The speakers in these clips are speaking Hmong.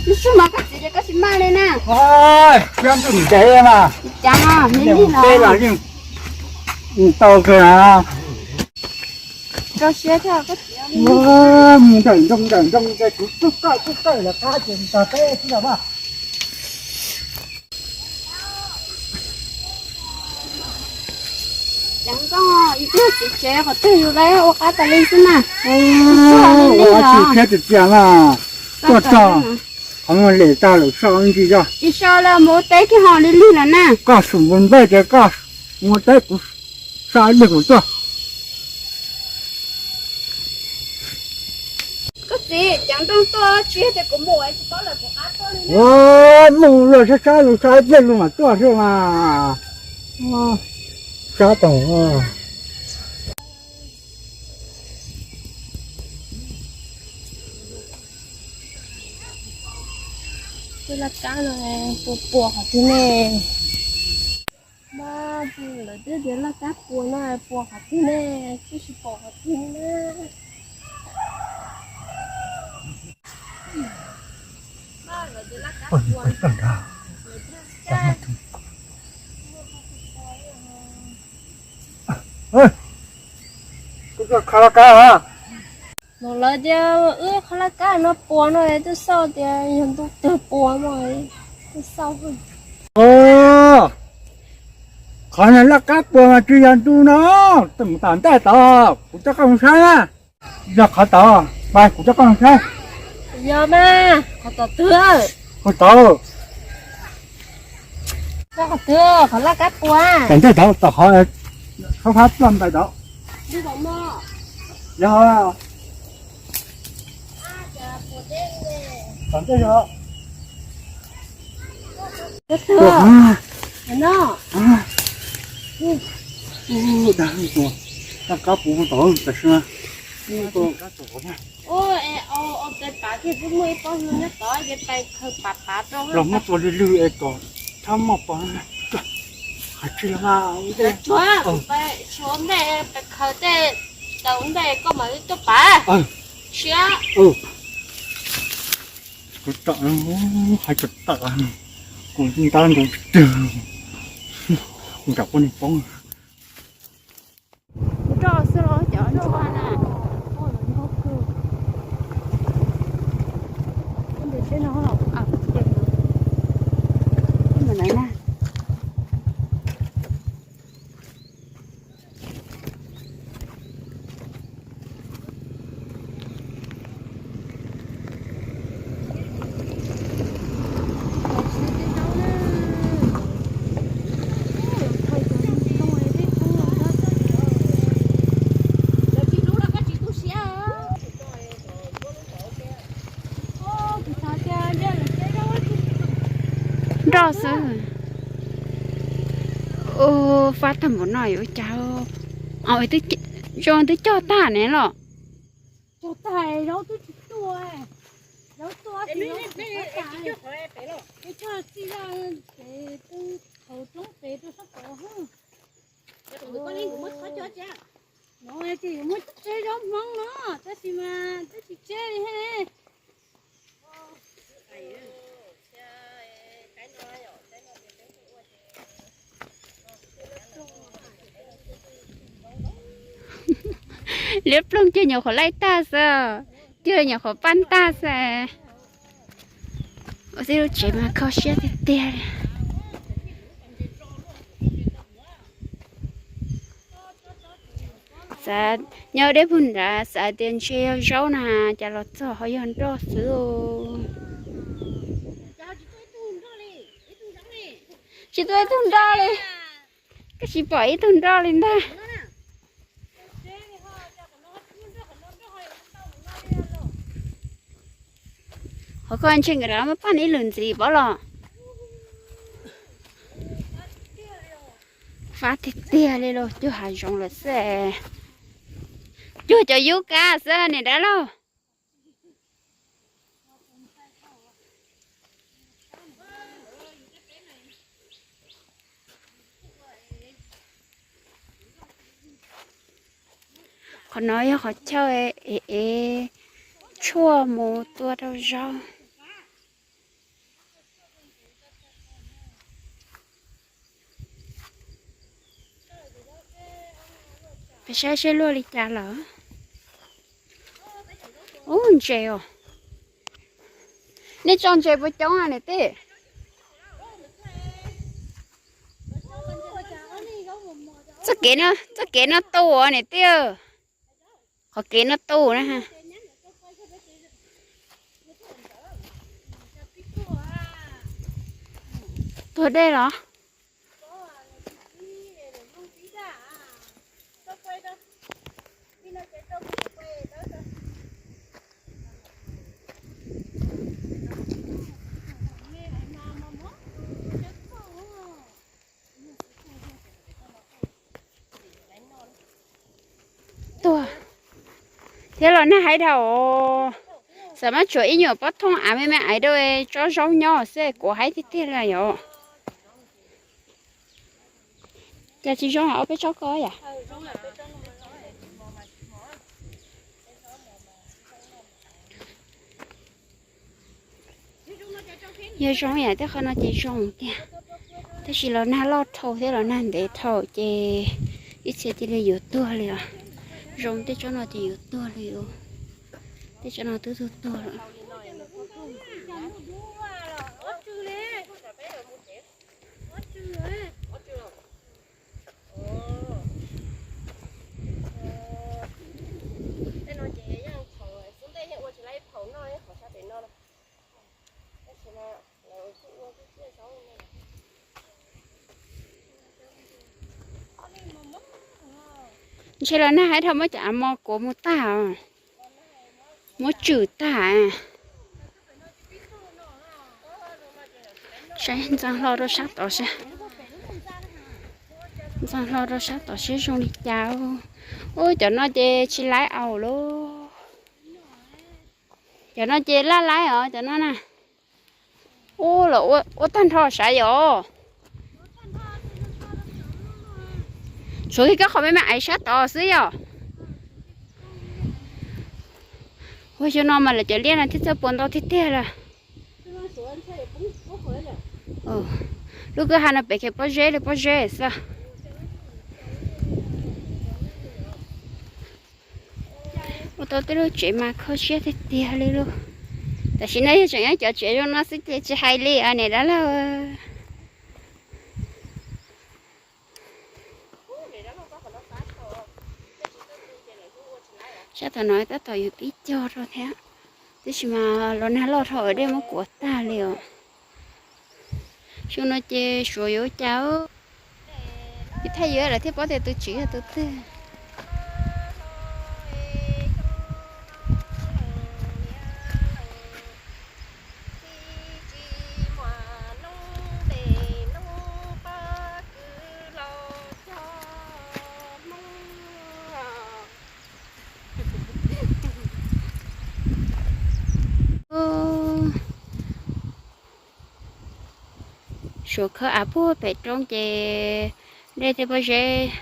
Lub sij hawm koj txiv ces koj tsis maj li na. Siab ntuj ntev mas. Cas no, neb lig los yeej tau kawg na. Rau siab thiab koj txiv. Mus nrawm nroos nrawm nroos ces kuv tub koj tub koj los qab ces tog teb xwb los mas. Ceev nkauj, ib tug txiv tsev qhov twg yus lawv ua qab tas li xwb na. Ua tsis khiab tiag tiag na. Tuaj txog qhov muag lem tag lawm, so ntsis zog. Tsis so lawm, mus ua teb kiag ho li lig lawm na. Koj xum npau npej ces koj mus ua teb, kuv so lig kuv tuaj. Koj txiv, ceev nkauj tuaj tsis yog tias kuv mus es tsis paub lawm kuv qab tuaj li na. Mus luag sab sab lug, sab ib pliag lug mam tuaj xwb mas. Sab tau. Tej laj kab no puas puas qhov twg ne? Mas lawv twb tias laj kab puas no puas qhov twg ne, twb tsis pom qhov twg na. Koj kho laj kab a? Los lawv tias wb kho laj kab no puas no, twb xauj tias yog ntu twg puas mas twb xauj. Qhov no laj kab puas mas tsis yog ntu no, mus tom ntej tod kuv coj koj mus saib na. Yog qhov tod, kuv coj koj mus saib. Yog mas, qhov tod twg? Qhov tod. Qhov twg, qhov laj kab puas? Tom ntej tod, tom qhov, qhov, qhov ploj ntais tod. Yog. Tom ntej yog. Dag, laj kab puas tod tam sim no. Ua, peb pav kiag twb muaj ib pob hlua nyob tod ces peb khaws pav pav rau los muab tua lwj lwj es kom txhob muaj pov hais tsis los mas. Tsuav, tsuav ntej peb khaws tej daus ntej koj mam li tuaj pav. Siab. Kuv tawm hais tawm tawm, kuv ntab nkaus twg, kuv nram poj niam poob. Kuv roj xwb los cov ntsuag na. Ntawm seb no los a, ntawm na. Nroj xwb. Ua fab tag npaum no yuav ua cas? Zoo twb cog tag ne los? Cog tag, zaub twb tsis tuaj. Zaub tuaj, cog txij zaj pem, thaum roob pem rau sab tod. No ces yuav muab tseb zaub Hmoob no, tab sis mas twb tsis tseb li he. Liab ploog cuag nyuam qhuav laij tag xwb, cuag nyuam qhuav paj tag xwb. Ua tib lub tsev mas kho siab tiag tiag li. Xav nyob deb pug nrad xav tias ntshe yog zaub na, cas los txog ho yog nroj xwb. Tsis tuaj ib tug nroj li, koj tsis pom ib tug nroj li ntag. Qhov koj ntshe nkawd rov muab paj ib lwm ntxiv pab los. Fab tiag tiag li los cuag hav zoov lawm xwb. Cuag cov yub kab xwb niam dab laug. Qhov no yog qhov chaw ev tshuaj mus tua rau zaub. Peb saib seb luaj li cas lawm. Ub, ntses os. Nej tso ntses puas coob a niam tij? Txoj kev no, txoj kev no tu os niam tij. Qhov kev no tu na. Tuag dej los? Tuag thiab los nag haib dhau. Xam mab tsuas ib nyuam pob thooj av me me aiv dua tsob zaub nyob xwb kuv haib tiag tiag li yom. Cas tsis zoo ob peb tsob ko yom? Yog zoo yam tej qhov no ces zoo tiag, tab sis los nag loj dhau thiab los nag ntev dhau ces ib txhia cia li yuav tuag li os. Zoo tej tsob no ces yuav tuag li os. Tej tsob no twb tuag tuag lawm. Ntshe los nag haib dhau muab cov av mos kuav mus tag, muab tswm tag. Saib ntxeev hlo rau sab tod seb, ntxeev hlo rau sab tod seb zoo li cas. Ub, cov no ces tsis laib aus lauj. Cov no ces laj laib os cov no na. Ub, los ua tag nrho sav yom. Tshuav kiag koj qhov me me aiv sab tod xwb yom. Ua xyoo no mas lawv cov liaj no thiaj txawj puas ntau tiag tiag lawm. Lub kwj ha no pem kiag pob zeb li pob zeb xwb. Ua tau tej lub tsev mas kho siab tiag tiag li lauj. Tam sim no yog tseem nyob cov tsev zoo no xwb ces tsis hais li os niam dab laug. Sab tom no tab tom yuav pib cog rau thiab, tab sis mas los nag loj dhau dej muab kuav tag li os. Xyoo no ces suav yuav ua cas. Ib thaj yuav lawm thiaj paub tias tus tswv yog tus twg. Suav khawb av puag pem roob ces dej thiab pob zeb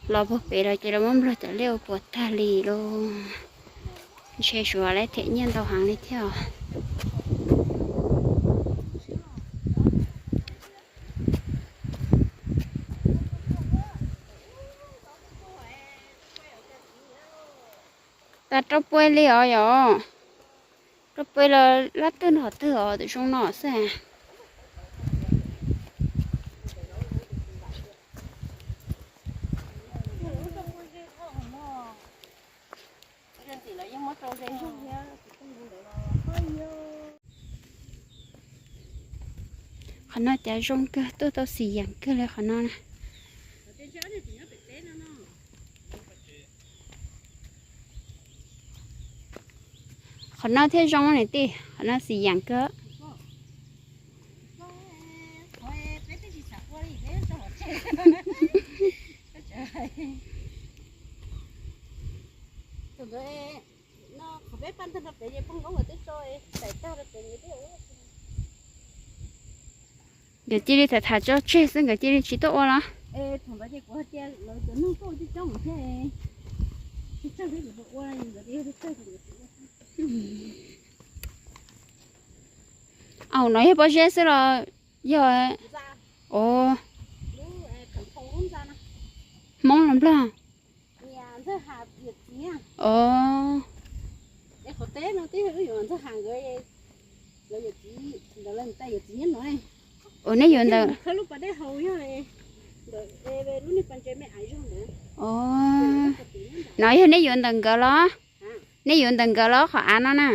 los puag pem los ces los muab nplog cov liaj ua puas tag li lauj. Ntshe suav lawv them nyiaj ntau heev li thiab os. Tag rau puag li os yom. Rau puag los lab twg no twg os, tus zoo no xwb. Qhov no cas zoo kawg, tuaj tau xim yeem kawg li qhov no na. Qhov no thiaj zoo niam tij, qhov no xim yeem kawg. Nkawd cia li tham tham tso tseg xwb, nkawd cia li tsis tuaj ua los? Au, no yog pob zeb xwb los yog? O, Hmoob los Nplog? Ov, ua neb yuav ntawm, ov, no yog neb yuav ntawm nkawd los? Neb yuav ntawm nkawd los qhov av no na?